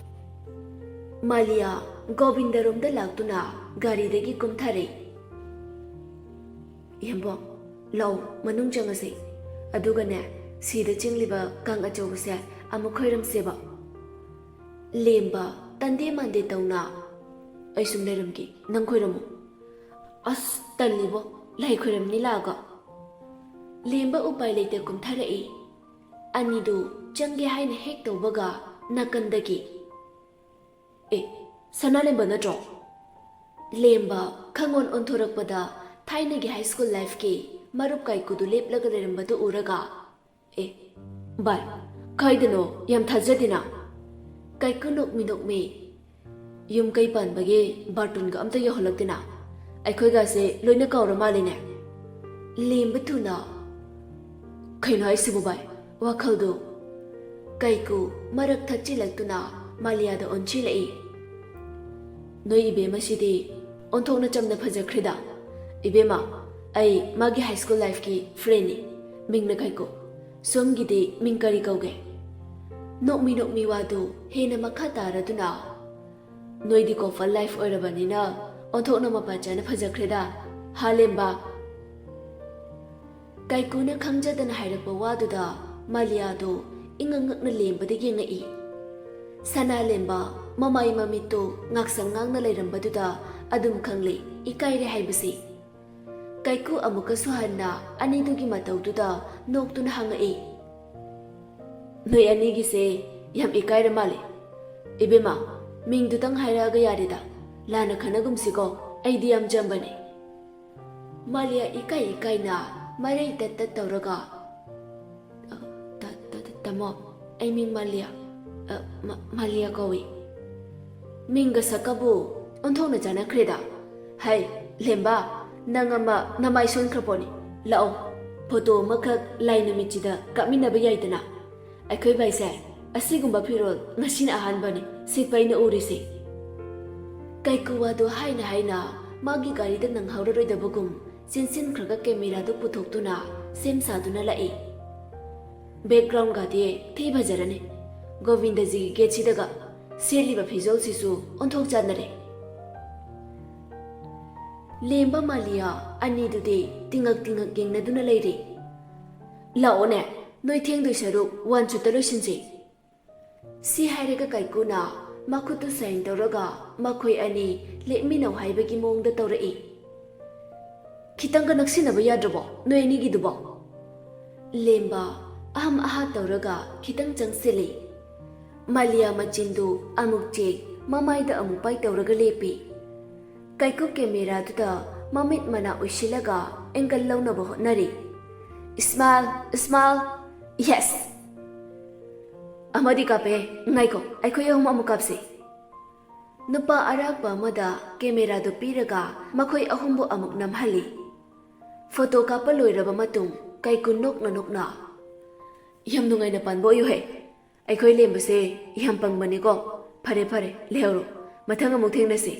ꯃꯥꯂꯤꯌꯥ ꯒꯣꯕꯤꯟꯗꯔꯣꯝꯗ ꯂꯥꯛꯇꯨꯅ ꯒꯥꯔꯤꯗꯒꯤ ꯀꯨꯝꯊꯔꯦ꯫ "ꯏꯌꯥꯝꯕꯣ, ꯂꯥꯛꯑꯣ, ꯃꯅꯨꯡ ꯆꯪꯉꯁꯤ꯫ ꯑꯗꯨꯒꯅꯦ, ꯁꯤꯗ ꯆꯤꯡꯂꯤꯕ ꯀꯥꯡ ꯑꯆꯧꯕꯁꯦ ꯑꯃꯨꯛ ꯈꯣꯏꯔꯝꯁꯦꯕ꯫" ꯂꯦꯝꯕ ꯇꯟꯗꯦ ꯃꯥꯟꯗꯦ ꯇꯧꯅ, "ꯑꯩ ꯁꯨꯝ ꯂꯩꯔꯝꯒꯦ, ꯅꯪ ꯈꯣꯏꯔꯝꯃꯨ꯫" "ꯑꯁ, ꯇꯜꯂꯤꯕꯣ, ꯂꯥꯏ ꯈꯣꯏꯔꯝꯅꯤ ꯂꯥꯛꯑꯒ꯫" ꯂꯦꯝꯕ ꯎꯄꯥꯏ ꯂꯩꯇ ꯀꯨꯝꯊꯔꯛꯏ꯫ ꯑꯅꯤꯗꯨ ꯆꯪꯒꯦ ꯍꯥꯏꯅ ꯍꯦꯛ ꯇꯧꯕꯒ ꯅꯥꯀꯟꯗꯒꯤ, "ꯑꯦ, ꯁꯅꯥꯂꯦꯝꯕ ꯅꯠꯇ꯭ꯔꯣ?" ꯂꯦꯝꯕ ꯈꯪꯑꯣꯟ ꯑꯣꯟꯊꯣꯔꯛꯄꯗ ꯊꯥꯏꯅꯒꯤ ꯍꯥꯏ ꯁ꯭ꯀꯨꯜ ꯂꯥꯏꯐꯀꯤ ꯃꯔꯨꯞ ꯀꯥꯏꯀꯨꯗꯨ ꯂꯦꯞꯂꯒ ꯂꯩꯔꯝꯕꯗꯨ ꯎꯔꯒ, "ꯑꯦ, ꯚꯥꯏ, ꯀꯥꯏꯗꯅꯣ? ꯌꯥꯝ ꯊꯥꯖꯗꯦꯅ꯫" ꯀꯥꯏꯀꯨ ꯅꯣꯛꯃꯤ ꯅꯣꯛꯃꯤ, "ꯌꯨꯝ ꯀꯩ ꯄꯥꯟꯕꯒꯤ ꯕꯥꯔꯇꯣꯟꯒ ꯑꯝꯇ ꯌꯧꯍꯜꯂꯛꯇꯦꯅ꯫ ꯑꯩꯈꯣꯏꯒꯁꯦ ꯂꯣꯏꯅ ꯀꯥꯎꯔ ꯃꯥꯜꯂꯦꯅꯦ꯫" ꯂꯦꯝꯕ ꯊꯨꯅ, "ꯀꯩꯅꯣ ꯍꯥꯏꯁꯤꯕꯨ ꯚꯥꯏ? ꯋꯥꯈꯜꯗꯨ?" ꯀꯥꯏꯀꯨ ꯃꯔꯛ ꯊꯠꯆꯤꯜꯂꯛꯇꯨꯅ ꯃꯥꯂꯤꯌꯥꯗ ꯑꯣꯟꯁꯤꯜꯂꯛꯏ꯫ "ꯅꯣꯏ ꯏꯕꯦꯝꯃꯁꯤꯗꯤ ꯑꯣꯟꯊꯣꯛꯅ ꯆꯝꯅ ꯐꯖꯈ꯭ꯔꯦꯗ꯫ ꯏꯕꯦꯝꯃ, ꯑꯩ ꯃꯥꯒꯤ ꯍꯥꯏ ꯁ꯭ꯀꯨꯜ ꯂꯥꯏꯐꯀꯤ ꯐ꯭ꯔꯦꯟꯅꯤ꯫ ꯃꯤꯡꯅ ꯀꯥꯏꯀꯨ꯫ ꯁꯣꯝꯒꯤꯗꯤ ꯃꯤꯡ ꯀꯔꯤ ꯀꯧꯒꯦ?" ꯅꯣꯛꯃꯤ ꯅꯣꯛꯃꯤ ꯋꯥꯗꯨ ꯍꯦꯟꯅ ꯃꯈꯥ ꯇꯥꯔꯗꯨꯅ, "ꯅꯣꯏꯗꯤ ꯀꯣꯄꯜ ꯂꯥꯏꯐ ꯑꯣꯏꯔꯕꯅꯤꯅ ꯑꯣꯟꯊꯣꯛꯅ ꯃꯄꯥ ꯆꯥꯅ ꯐꯖꯈ꯭ꯔꯦꯗ, ꯍꯥ ꯂꯦꯝꯕ?" ꯀꯥꯏꯀꯨꯅ ꯈꯪꯖꯗꯅ ꯍꯥꯏꯔꯛꯄ ꯋꯥꯗꯨꯗ ꯃꯥꯂꯤꯌꯥꯗꯨ ꯏꯉꯛ ꯉꯛꯅ ꯂꯦꯝꯕꯗ ꯌꯦꯡꯉꯛꯏ꯫ ꯁꯅꯥ ꯂꯦꯝꯕ ꯃꯃꯥꯏ ꯃꯃꯤꯠꯇꯨ ꯉꯥꯛꯁꯪ ꯉꯥꯡꯅ ꯂꯩꯔꯝꯕꯗꯨꯗ ꯑꯗꯨꯝ ꯈꯪꯂꯦ ꯏꯀꯥꯏꯔꯦ ꯍꯥꯏꯕꯁꯤ꯫ ꯀꯥꯏꯀꯨ ꯑꯃꯨꯛꯀꯁꯨ ꯍꯟꯅ ꯑꯅꯤꯗꯨꯒꯤ ꯃꯇꯧꯗꯨꯗ ꯅꯣꯛꯇꯨꯅ ꯍꯪꯉꯛꯏ, "ꯅꯣꯏ ꯑꯅꯤꯒꯤꯁꯦ ꯌꯥꯝ ꯏꯀꯥꯏꯔ ꯃꯥꯜꯂꯦ꯫ ꯏꯕꯦꯝꯃ, ꯃꯤꯡꯗꯨꯇꯪ ꯍꯥꯏꯔꯛꯑꯒ ꯌꯥꯔꯦꯗ꯫ ꯂꯥꯟꯅ ꯈꯟꯅꯒꯨꯝꯁꯤꯀꯣ, ꯑꯩꯗꯤ ꯌꯥꯝ ꯆꯝꯕꯅꯦ꯫ ꯃꯥꯂꯤꯌꯥ ꯏꯀꯥꯏ ꯏꯀꯥꯏꯅ ꯃꯔꯩ ꯇꯠ ꯇꯠ ꯇꯧꯔꯒ, "ꯑ, ꯇ-, ꯇ-, ꯇ-, ꯇꯥꯃꯣ, ꯑꯩ ꯃꯤꯡ ꯃꯥꯂꯤꯌꯥ, ꯑ, ꯃ-, ꯃꯥꯂꯤꯌꯥ ꯀꯧꯏ꯫" ꯃꯤꯡꯒ ꯁꯛꯀꯕꯨ ꯑꯣꯟꯊꯣꯛꯅ ꯆꯥꯟꯅꯈ꯭ꯔꯦꯗ꯫ ꯍꯩ, ꯂꯦꯝꯕ, ꯅꯪ ꯑꯃ ꯅꯃꯥꯏ ꯁꯣꯟꯈ꯭ꯔ ꯄꯣꯠꯅꯤ꯫ ꯂꯥꯛꯑꯣ, ꯐꯣꯇꯣ ꯑꯃꯈꯛ ꯂꯥꯏ ꯅꯨꯃꯤꯠꯁꯤꯗ ꯀꯥꯞꯃꯤꯟꯅꯕ ꯌꯥꯏꯗꯅ꯫ ꯑꯩꯈꯣꯏ ꯚꯥꯏꯁꯦ ꯑꯁꯤꯒꯨꯝꯕ ꯐꯤꯔꯣꯜ ꯉꯁꯤꯅ ꯑꯍꯥꯟꯕꯅꯤ ꯁꯦꯠꯄ ꯑꯩꯅ ꯎꯔꯤꯁꯦ꯫ ꯀꯩꯀꯨꯋꯥꯗꯣ ꯍꯥꯏꯅ ꯍꯥꯏꯅ ꯃꯥꯒꯤ ꯒꯥꯔꯤꯗ ꯅꯪꯍꯧꯔꯔꯣꯏꯗꯕꯒꯨꯝ ꯆꯦꯟꯁꯤꯟꯈ꯭ꯔꯒ ꯀꯦꯃꯦꯔꯥꯗꯨ ꯄꯨꯊꯣꯛꯇꯨꯅ ꯁꯦꯝ ꯁꯥꯗꯨꯅ ꯂꯥꯛꯏ꯫ ꯕꯦꯛꯒ꯭ꯔꯥꯎꯟꯒꯗꯤ ꯊꯤ ꯐꯖꯔꯅꯤ꯫ ꯒꯣꯕꯤꯟꯗꯖꯤꯒꯤ ꯒꯦꯠꯁꯤꯗꯒ ꯁꯦꯠꯂꯤꯕ ꯐꯤꯖꯣꯜꯁꯤꯁꯨ ꯑꯣꯟꯊꯣꯛ ꯆꯥꯟꯅꯔꯦ꯫ ꯂꯦꯝꯕ ꯃꯥꯂꯤꯌꯥ ꯑꯅꯤꯗꯨꯗꯤ ꯇꯤꯉꯛ ꯇꯤꯉꯛ ꯌꯦꯡꯅꯗꯨꯅ ꯂꯩꯔꯤ꯫ "ꯂꯥꯛꯑꯣꯅꯦ, ꯅꯣꯏ ꯊꯦꯡꯗꯣꯏ ꯁꯔꯨꯛ ꯋꯥꯟ ꯁꯨꯠꯇ ꯂꯣꯏꯁꯤꯟꯁꯤ꯫" ꯁꯤ ꯍꯥꯏꯔꯒ ꯀꯥꯏꯀꯨꯅ ꯃꯈꯨꯠꯇꯨ ꯁꯥꯏꯟ ꯇꯧꯔꯒ ꯃꯈꯣꯏ ꯑꯅꯤ ꯂꯦꯞꯃꯤꯟꯅꯧ ꯍꯥꯏꯕꯒꯤ ꯃꯑꯣꯡꯗ ꯇꯧꯔꯛꯏ꯫ "ꯈꯤꯇꯪꯒ ꯅꯛꯁꯤꯟꯅꯕ ꯌꯥꯗ꯭ꯔꯕꯣ ꯅꯣꯏ ꯑꯅꯤꯒꯤꯗꯨꯕꯣ?" ꯂꯦꯝꯕ ꯑꯍꯝ ꯑꯍꯥ ꯇꯧꯔꯒ ꯈꯤꯇꯪ ꯆꯪꯁꯤꯜꯂꯤ꯫ ꯃꯥꯂꯤꯌꯥ ꯃꯆꯤꯟꯗꯨ ꯑꯃꯨꯛ ꯆꯦꯛ, ꯃꯃꯥꯏꯗ ꯑꯃꯨꯛ ꯄꯥꯏ ꯇꯧꯔꯒ ꯂꯦꯞꯄꯤ꯫ ꯀꯥꯏꯀꯨ ꯀꯦꯃꯦꯔꯥꯗꯨꯗ ꯃꯃꯤꯠ ꯃꯅꯥ ꯎꯏꯁꯤꯜꯂꯒ ꯑꯦꯡꯒꯜ ꯂꯧꯅꯕ ꯍꯣꯠꯅꯔꯤ꯫ "Smile, smile, yes!" "ꯑꯃꯗꯤ ꯀꯥꯞꯄꯦ, ꯉꯥꯏꯈꯣ, ꯑꯩꯈꯣꯏ ꯑꯍꯨꯝ ꯑꯃꯨꯛ ꯀꯥꯞꯁꯤ꯫" ꯅꯨꯄꯥ ꯑꯔꯥꯛꯄ ꯑꯃꯗ ꯀꯦꯃꯦꯔꯥꯗꯨ ꯄꯤꯔꯒ ꯃꯈꯣꯏ ꯑꯍꯨꯝꯕꯨ ꯑꯃꯨꯛ ꯅꯝꯍꯜꯂꯤ꯫ ꯐꯣꯇꯣ ꯀꯥꯞꯄ ꯂꯣꯏꯔꯕ ꯃꯇꯨꯡ ꯀꯥꯏꯀꯨ ꯅꯣꯛꯅ ꯅꯣꯛꯅ, "ꯌꯥꯝ ꯅꯨꯡꯉꯥꯏꯅ ꯄꯥꯟꯕ ꯑꯣꯏꯌꯨꯍꯦ꯫ ꯑꯩꯈꯣꯏ ꯂꯦꯝꯕꯁꯦ ꯌꯥꯝ ꯄꯪꯕꯅꯤꯀꯣ꯫ ꯐꯔꯦ ꯐꯔꯦ, ꯂꯩꯍꯧꯔꯣ꯫ ꯃꯊꯪ ꯑꯃꯨꯛ ꯊꯦꯡꯅꯁꯤ꯫"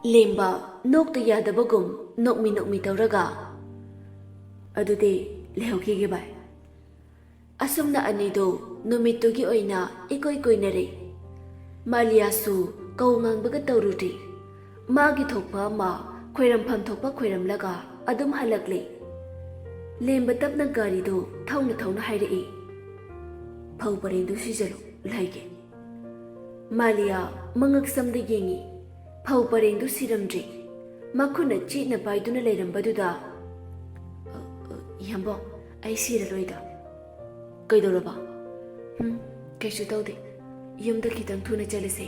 ꯂꯦꯝꯕ ꯅꯣꯛꯇ ꯌꯥꯗꯕꯒꯨꯝ ꯅꯣꯛꯃꯤ ꯅꯣꯛꯃꯤ ꯇꯧꯔꯒ, "ꯑꯗꯨꯗꯤ ꯂꯩꯍꯧꯈꯤꯒꯦ ꯚꯥꯏ꯫" ꯑꯁꯨꯝꯅ ꯑꯅꯤꯗꯨ ꯅꯨꯃꯤꯠꯇꯨꯒꯤ ꯑꯣꯏꯅ ꯏꯀꯣꯏ ꯀꯣꯏꯅꯔꯦ꯫ ꯃꯥꯂꯤꯌꯥꯁꯨ ꯀꯧ ꯉꯥꯡꯕꯒ ꯇꯧꯔꯨꯗ꯭ꯔꯤ꯫ ꯃꯥꯒꯤ ꯊꯣꯛꯄ ꯑꯃ ꯈꯣꯏꯔꯝꯐꯝ ꯊꯣꯛꯄ ꯈꯣꯏꯔꯝꯂꯒ ꯑꯗꯨꯝ ꯍꯜꯂꯛꯂꯦ꯫ ꯂꯦꯝꯕ ꯇꯞꯅ ꯒꯥꯔꯤꯗꯨ ꯊꯧꯅ ꯊꯧꯅ ꯍꯥꯏꯔꯛꯏ, "ꯐꯧ ꯄꯔꯦꯡꯗꯨ ꯁꯤꯖꯜꯂꯨ, ꯂꯩꯒꯦ꯫" ꯃꯥꯂꯤꯌꯥ ꯃꯉꯛ ꯁꯝꯗ ꯌꯦꯡꯉꯤ꯫ ꯐꯧ ꯄꯔꯦꯡꯗꯨ ꯁꯤꯔꯝꯗ꯭ꯔꯤ꯫ ꯃꯈꯨꯠꯅ ꯆꯦꯠꯅ ꯄꯥꯏꯗꯨꯅ ꯂꯩꯔꯝꯕꯗꯨꯗ, "ꯑ, ꯑ, ꯏꯌꯥꯝꯕ, ꯑꯩ ꯁꯤꯔꯔꯣꯏꯗ꯫" "ꯀꯩꯗꯧꯔꯕ?" "ꯍꯨꯝ, "ꯀꯩꯁꯨ ꯇꯧꯗꯦ, ꯌꯨꯝꯗ ꯈꯤꯇꯪ ꯊꯨꯅ ꯆꯠꯂꯁꯦ꯫"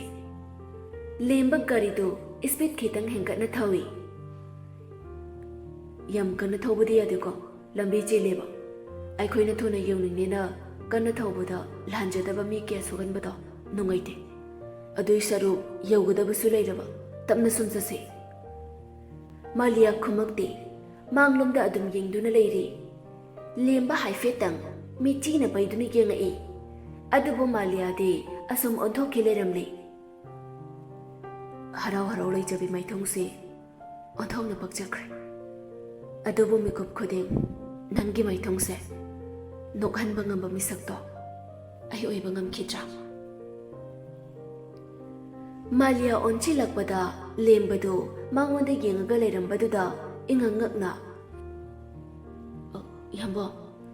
ꯂꯦꯝꯕ ꯒꯥꯔꯤꯗꯨ ꯁ꯭ꯄꯤꯗ ꯈꯤꯇꯪ ꯍꯦꯟꯒꯠꯅ ꯊꯧꯏ꯫ "ꯌꯥꯝ ꯀꯟꯅ ꯊꯧꯕꯗꯤ ꯌꯥꯗꯦꯀꯣ, ꯂꯝꯕꯤ ꯆꯦꯜꯂꯦꯕ꯫ ꯑꯩꯈꯣꯏꯅ ꯊꯨꯅ ꯌꯧꯅꯤꯡꯅꯦꯅ ꯀꯟꯅ ꯊꯧꯕꯗ ꯂꯥꯟꯖꯗꯕ ꯃꯤ ꯀꯌꯥ ꯁꯣꯛꯍꯟꯕꯗꯣ ꯅꯨꯡꯉꯥꯏꯇꯦ꯫ ꯑꯗꯨꯏ ꯁꯔꯨꯛ ꯌꯧꯒꯗꯕꯁꯨ ꯂꯩꯔꯕ, ꯇꯞꯅ ꯁꯨꯝ ꯆꯠꯁꯦ꯫" ꯃꯥꯂꯤꯌꯥ ꯈꯨꯝꯃꯛꯇꯦ꯫ ꯃꯥꯡꯂꯣꯝꯗ ꯑꯗꯨꯝ ꯌꯦꯡꯗꯨꯅ ꯂꯩꯔꯤ꯫ ꯂꯦꯝꯕ ꯍꯥꯏꯐꯦꯠꯇꯪ ꯃꯤꯠꯆꯤꯅ ꯄꯩꯗꯨꯅ ꯌꯦꯡꯉꯛꯏ꯫ ꯑꯗꯨꯕꯨ ꯃꯥꯂꯤꯌꯥꯗꯤ ꯑꯁꯨꯝ ꯑꯣꯟꯊꯣꯛꯈꯤ ꯂꯩꯔꯝꯂꯦ꯫ ꯍꯔꯥꯎ ꯍꯔꯥꯎ ꯂꯩꯖꯕꯤ ꯃꯥꯏꯊꯣꯡꯁꯦ ꯑꯣꯟꯊꯣꯛꯅ ꯄꯛꯆꯈ꯭ꯔꯦ꯫ ꯑꯗꯨꯕꯨ ꯃꯤꯀꯨꯞ ꯈꯨꯗꯤꯡ ꯅꯪꯒꯤ ꯃꯥꯏꯊꯣꯡꯁꯦ ꯅꯣꯛꯍꯟꯕ ꯉꯝꯕ ꯃꯤꯁꯛꯇꯣ ꯑꯩ ꯑꯣꯏꯕ ꯉꯝꯈꯤꯗ꯭ꯔꯥ? ꯃꯥꯂꯤꯌꯥ ꯑꯣꯟꯁꯤꯜꯂꯛꯄꯗ ꯂꯦꯝꯕꯗꯨ ꯃꯉꯣꯟꯗ ꯌꯦꯡꯉꯒ ꯂꯩꯔꯝꯕꯗꯨꯗ ꯏꯉꯛ ꯉꯛꯅ, "ꯑ, ꯌꯥꯝꯕꯣ,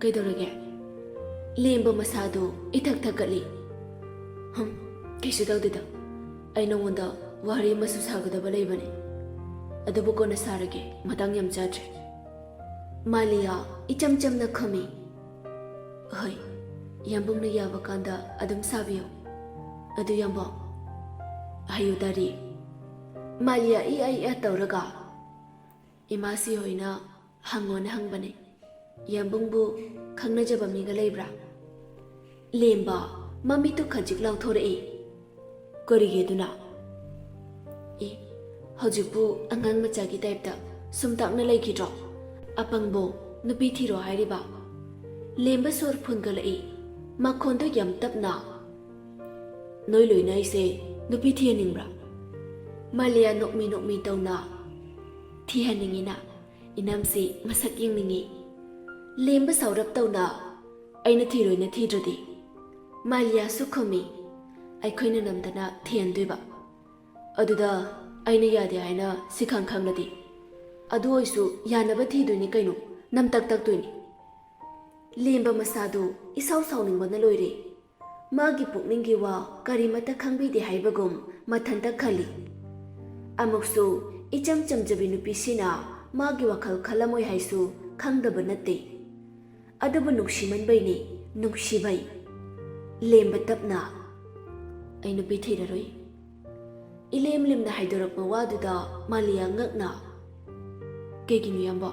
ꯀꯩꯗꯧꯔꯒꯦ?" ꯂꯦꯝꯕ ꯃꯁꯥꯗꯨ ꯏꯊꯛ ꯊꯛꯀꯠꯂꯤ꯫ "ꯍꯝ, ꯀꯩꯁꯨ ꯇꯧꯗꯦꯗ꯫ ꯑꯩ ꯅꯉꯣꯟꯗ ꯋꯥꯔꯤ ꯑꯃꯁꯨ ꯁꯥꯒꯗꯕ ꯂꯩꯕꯅꯤ꯫ ꯑꯗꯨꯕꯨ ꯀꯣꯟꯅ ꯁꯥꯔꯒꯦ, ꯃꯇꯥꯡ ꯌꯥꯝ ꯆꯥꯗ꯭ꯔꯦ꯫" ꯃꯥꯂꯤꯌꯥ ꯏꯆꯝ ꯆꯝꯅ ꯈꯨꯝꯃꯤ꯫ "ꯍꯣꯏ, ꯌꯥꯝꯕꯨꯡꯅ ꯌꯥꯕ ꯀꯥꯟꯗ ꯑꯗꯨꯝ ꯁꯥꯕꯤꯌꯨ꯫ ꯑꯗꯨ ꯌꯥꯝꯕꯣ, ꯍꯥꯏꯌꯨ ꯇꯥꯔꯤ꯫" ꯃꯥꯂꯤꯌꯥ ꯏ ꯑ ꯏ ꯑ ꯇꯧꯔꯒ, "ꯏꯃꯥꯁꯤ ꯍꯣꯏꯅ ꯍꯪꯉꯣꯅ ꯍꯪꯕꯅꯦ꯫ ꯌꯥꯝꯕꯨꯡꯕꯨ ꯈꯪꯅꯖꯕ ꯃꯤꯒ ꯂꯩꯕ꯭ꯔꯥ?" ꯂꯦꯝꯕ ꯃꯃꯤꯠꯇꯨ ꯈꯖꯤꯛ ꯂꯥꯎꯊꯣꯔꯛꯏ꯫ "ꯀꯔꯤꯒꯤ ꯑꯗꯨꯅ?" "ꯑꯦ, ꯍꯧꯖꯤꯛꯄꯨ ꯑꯉꯥꯡ ꯃꯆꯥꯒꯤ ꯇꯥꯏꯞꯇ ꯁꯨꯝ ꯇꯥꯛꯅ ꯂꯩꯈꯤꯗ꯭ꯔꯣ? ꯑꯄꯪꯕꯣ, ꯅꯨꯄꯤ ꯊꯤꯔꯣ ꯍꯥꯏꯔꯤꯕ?" ꯂꯦꯝꯕ ꯁꯣꯔ ꯐꯨꯟꯒꯠꯂꯛꯏ, ꯃꯈꯣꯟꯗꯣ ꯌꯥꯝ ꯇꯞꯅ꯫ "ꯅꯣꯏ ꯂꯣꯏꯅ ꯑꯩꯁꯦ ꯅꯨꯄꯤ ꯊꯤꯍꯟꯅꯤꯡꯕ꯭ꯔꯥ?" ꯃꯥꯂꯤꯌꯥ ꯅꯣꯛꯃꯤ ꯅꯣꯛꯃꯤ ꯇꯧꯅ, "ꯊꯤꯍꯟꯅꯤꯡꯉꯤꯅ, ꯏꯅꯝꯁꯤ ꯃꯁꯛ ꯌꯦꯡꯅꯤꯡꯉꯤ꯫" ꯂꯦꯝꯕ ꯁꯥꯎꯔꯞ ꯇꯧꯅ, "ꯑꯩꯅ ꯊꯤꯔꯣꯏꯅ ꯊꯤꯗ꯭ꯔꯗꯤ?" ꯃꯥꯂꯤꯌꯥꯁꯨ ꯈꯨꯝꯃꯤ, "ꯑꯩꯈꯣꯏꯅ ꯅꯝꯗꯅ ꯊꯤꯍꯟꯗꯣꯏꯕ꯫ ꯑꯗꯨꯗ ꯑꯩꯅ ꯌꯥꯗꯦ ꯍꯥꯏꯅ ꯁꯤꯈꯪ ꯈꯪꯂꯗꯤ?" "ꯑꯗꯨ ꯑꯣꯏꯁꯨ ꯌꯥꯅꯕ ꯊꯤꯗꯣꯏꯅꯤ ꯀꯩꯅꯣ, ꯅꯝꯇꯛ ꯇꯛꯇꯣꯏꯅꯤ꯫" ꯂꯦꯝꯕ ꯃꯁꯥꯗꯨ ꯏꯁꯥꯎ ꯁꯥꯎꯅꯤꯡꯕꯅ ꯂꯣꯏꯔꯦ꯫ ꯃꯥꯒꯤ ꯄꯨꯛꯅꯤꯡꯒꯤ ꯋꯥ ꯀꯔꯤꯃꯠꯇ ꯈꯪꯕꯤꯗꯦ ꯍꯥꯏꯕꯒꯨꯝ ꯃꯊꯟꯇ ꯈꯜꯂꯤ꯫ ꯑꯃꯨꯛꯁꯨ ꯏꯆꯝ ꯆꯝꯖꯕꯤ ꯅꯨꯄꯤꯁꯤꯅ ꯃꯥꯒꯤ ꯋꯥꯈꯜ ꯈꯜꯂꯝꯃꯣꯏ ꯍꯥꯏꯁꯨ ꯈꯪꯗꯕ ꯅꯠꯇꯦ꯫ ꯑꯗꯨꯕꯨ ꯅꯨꯡꯁꯤꯃꯟꯕꯩꯅꯤ, ꯅꯨꯡꯁꯤꯕꯩ꯫ ꯂꯦꯝꯕ ꯇꯞꯅ, "ꯑꯩ ꯅꯨꯄꯤ ꯊꯤꯔꯔꯣꯏ꯫" ꯏꯂꯦꯝ ꯂꯦꯝꯅ ꯍꯥꯏꯗꯣꯔꯛꯄ ꯋꯥꯗꯨꯗ ꯃꯥꯂꯤꯌꯥ ꯉꯛꯅ, "ꯀꯩꯒꯤꯅꯣ ꯏꯌꯥꯝꯕ?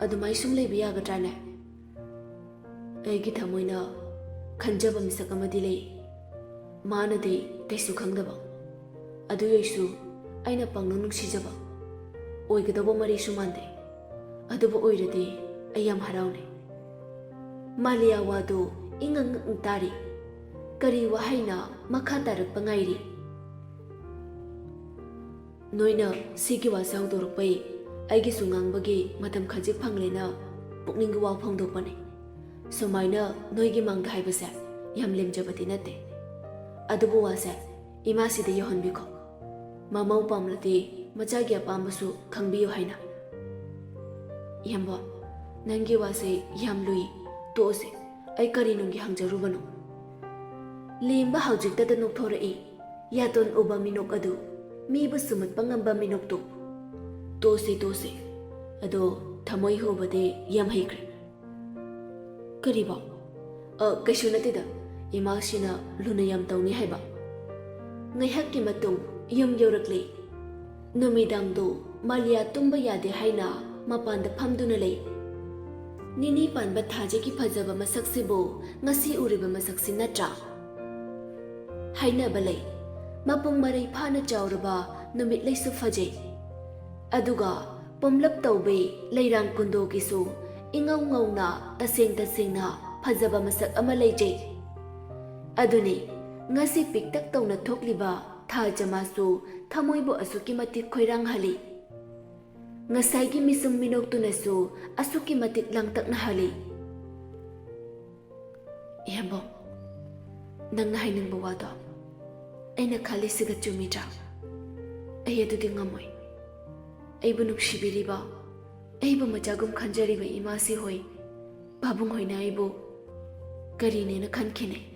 ꯑꯗꯨꯃꯥꯏ ꯁꯨꯝ ꯂꯩꯕ ꯌꯥꯒꯗ꯭ꯔꯥꯅꯦ? ꯑꯩꯒꯤ ꯊꯃꯣꯏꯅ ꯈꯟꯖꯕ ꯃꯤꯁꯛ ꯑꯃꯗꯤ ꯂꯩ꯫ ꯃꯥꯅꯗꯤ ꯀꯩꯁꯨ ꯈꯪꯗꯕ꯫ ꯑꯗꯨ ꯑꯣꯏꯁꯨ ꯑꯩꯅ ꯄꯪꯅꯨꯡ ꯅꯨꯡꯁꯤꯖꯕ꯫ ꯑꯣꯏꯒꯗꯧꯕ ꯃꯔꯤꯁꯨ ꯃꯥꯟꯗꯦ꯫ ꯑꯗꯨꯕꯨ ꯑꯣꯏꯔꯗꯤ ꯑꯩ ꯌꯥꯝ ꯍꯔꯥꯎꯅꯤ꯫" ꯃꯥꯂꯤꯌꯥ ꯋꯥꯗꯨ ꯏꯪꯉ ꯉꯛꯅ ꯇꯥꯔꯤ꯫ ꯀꯔꯤ ꯋꯥꯍꯩꯅ ꯃꯈꯥ ꯇꯥꯔꯛꯄ ꯉꯥꯏꯔꯤ꯫ "ꯅꯣꯏꯅ ꯁꯤꯒꯤ ꯋꯥꯁꯦ ꯍꯧꯗꯣꯔꯛꯄꯩ ꯑꯩꯒꯤꯁꯨ ꯉꯥꯡꯕꯒꯤ ꯃꯇꯝ ꯈꯖꯤꯛ ꯐꯪꯂꯦꯅ ꯄꯨꯛꯅꯤꯡꯒꯤ ꯋꯥ ꯐꯣꯡꯗꯣꯛꯄꯅꯤ꯫ ꯁꯨꯃꯥꯏꯅ ꯅꯣꯏꯒꯤ ꯃꯥꯡꯗ ꯍꯥꯏꯕꯁꯦ ꯌꯥꯝ ꯂꯦꯝꯖꯕꯗꯤ ꯅꯠꯇꯦ꯫ ꯑꯗꯨꯕꯨ ꯋꯥꯁꯦ ꯏꯃꯥꯁꯤꯗ ꯌꯧꯍꯟꯕꯤꯈꯣ꯫ ꯃꯃꯧ ꯄꯥꯝꯂꯗꯤ ꯃꯆꯥꯒꯤ ꯑꯄꯥꯝꯕꯁꯨ ꯈꯪꯕꯤꯌꯨ ꯍꯥꯏꯅ꯫" "ꯏꯌꯥꯝꯕ, ꯅꯪꯒꯤ ꯋꯥꯁꯦ ꯌꯥꯝ ꯂꯨꯏ꯫ ꯇꯣꯛꯑꯁꯦ꯫ ꯑꯩ ꯀꯔꯤ ꯅꯨꯡꯒꯤ ꯍꯪꯖꯔꯨꯕꯅꯣ?" ꯂꯦꯝꯕ ꯍꯧꯖꯤꯛꯇꯗ ꯅꯣꯛꯊꯣꯔꯛꯏ꯫ ꯌꯥꯇꯣꯟ ꯎꯕ ꯃꯤꯅꯣꯛ ꯑꯗꯨ, ꯃꯤꯕꯨ ꯁꯨꯝꯍꯠꯄ ꯉꯝꯕ ꯃꯤꯅꯣꯛꯇꯨ꯫ "ꯇꯣꯛꯁꯦ, ꯇꯣꯛꯁꯦ꯫ ꯑꯗꯣ ꯊꯃꯣꯏ ꯍꯨꯕꯗꯤ ꯌꯥꯝ ꯍꯩꯈ꯭ꯔꯦ꯫" "ꯀꯔꯤꯕꯣ?" "ꯑ, ꯀꯩꯁꯨ ꯅꯠꯇꯦꯗ꯫ ꯏꯃꯥꯁꯤꯅ ꯂꯨꯅ ꯌꯥꯝ ꯇꯧꯅꯤ ꯍꯥꯏꯕ꯫" ꯉꯥꯏꯍꯥꯛꯀꯤ ꯃꯇꯨꯡ ꯌꯨꯝ ꯌꯧꯔꯛꯂꯦ꯫ ꯅꯨꯃꯤꯗꯥꯡꯗꯨ ꯃꯥꯂꯤꯌꯥ ꯇꯨꯝꯕ ꯌꯥꯗꯦ ꯍꯥꯏꯅ ꯃꯄꯥꯟꯗ ꯐꯝꯗꯨꯅ ꯂꯩ꯫ "ꯅꯤꯅꯤ ꯄꯥꯟꯕ ꯊꯥꯖꯒꯤ ꯐꯖꯕ ꯃꯁꯛꯁꯤꯕꯨ ꯉꯁꯤ ꯎꯔꯤꯕ ꯃꯁꯛꯁꯤ ꯅꯠꯇ꯭ꯔꯥ?" ꯍꯥꯏꯅꯕ ꯂꯩ꯫ ꯃꯄꯨꯡ ꯃꯔꯩ ꯐꯥꯅ ꯆꯥꯎꯔꯕ ꯅꯨꯃꯤꯠꯂꯩꯁꯨ ꯐꯖꯩ꯫ ꯑꯗꯨꯒ ꯄꯨꯝꯂꯞ ꯇꯧꯕꯤ ꯂꯩꯔꯥꯡ ꯀꯨꯟꯗꯣꯒꯤꯁꯨ ꯏꯉꯧ ꯉꯧꯅ ꯇꯁꯦꯡ ꯇꯁꯦꯡꯅ ꯐꯖꯕ ꯃꯁꯛ ꯑꯃ ꯂꯩꯖꯩ꯫ ꯑꯗꯨꯅꯤ ꯉꯁꯤ ꯄꯤꯛꯇꯛ ꯇꯧꯅ ꯊꯣꯛꯂꯤꯕ ꯊꯥ ꯆꯃꯥꯁꯨ ꯊꯃꯣꯏꯕꯨ ꯑꯁꯨꯛꯀꯤ ꯃꯇꯤꯛ ꯈꯣꯏꯔꯥꯡꯍꯜꯂꯤ꯫ ꯉꯁꯥꯏꯒꯤ ꯃꯤꯁꯨꯝ ꯃꯤꯅꯣꯛꯇꯨꯅꯁꯨ ꯑꯁꯨꯛꯀꯤ ꯃꯇꯤꯛ ꯂꯥꯡꯇꯛꯅꯍꯜꯂꯤ꯫ "ꯏꯌꯥꯝꯕ, ꯅꯪꯅ ꯍꯥꯏꯅꯤꯡꯕ ꯋꯥꯗꯣ ꯑꯩꯅ ꯈꯜꯂꯤꯁꯤꯒ ꯆꯨꯝꯃꯤꯗ꯭ꯔꯥ? ꯑꯩ ꯑꯗꯨꯗꯤ ꯉꯝꯃꯣꯏ꯫ ꯑꯩꯕꯨ ꯅꯨꯡꯁꯤꯕꯤꯔꯤꯕ, ꯑꯩꯕꯨ ꯃꯆꯥꯒꯨꯝ ꯈꯟꯖꯔꯤꯕ ꯏꯃꯥꯁꯤ ꯍꯣꯏ, ꯄꯥꯕꯨꯡ ꯍꯣꯏꯅ ꯑꯩꯕꯨ ꯀꯔꯤꯅꯦꯅ ꯈꯟꯈꯤꯅꯤ?"